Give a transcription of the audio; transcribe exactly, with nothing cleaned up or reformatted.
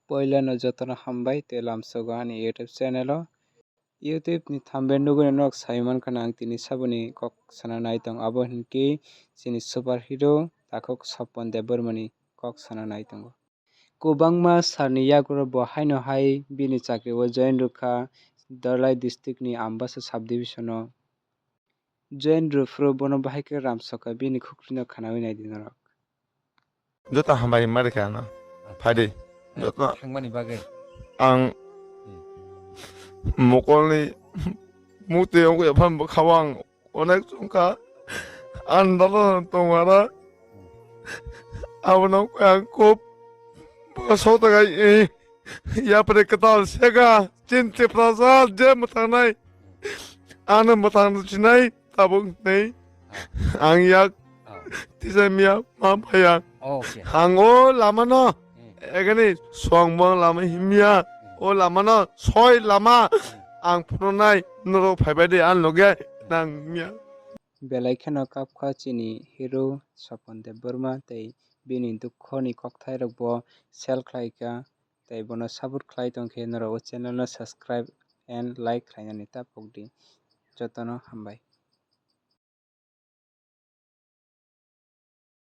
Poilano jotono hambai tei lamsogo ani YouTube channel o. YouTube ni thumbnail nugwi norok sai mankha ang tini saboni kok sana nai tong, abo hinkhe chini super hero takhuk Sopon Debbarma ni kok sana nai tongo. Kwbangma salni yagulo bo haino hai bini chakri o join rwkha Dhalai district ni Ambasa sub division o. Join rwphuru bono bahai khe ramsokha bini khuklino khanaui naidi norok. Joto hambai ma rikha ano. Phaidi. Joto. Thangmani bagwi. Ang mokolni mukti wngwi aphan bwkhao ang onek chwngkha. Ang dala tongmara. Abono ang khub bwsao takai, eh, yapri kwtal sega, chin Tiprasa je mwthangnai. Ano mwthang sinai tabuk nei. Ang yak tisa miya ma phaya. Okay. Ang o lamano, hmm, egani swangbo lama himya. O lamano soi lama ang phunuknai norok phaibai de ang loge nang miya. Belai kheno kapkha chini hero Sopon Debbarma tei bini dukho ni kokthai rok bo share khlai kha tei bono support khlai tong khe norok o channel no subscribe and like khlainani ta pokdi. Jotono hambai.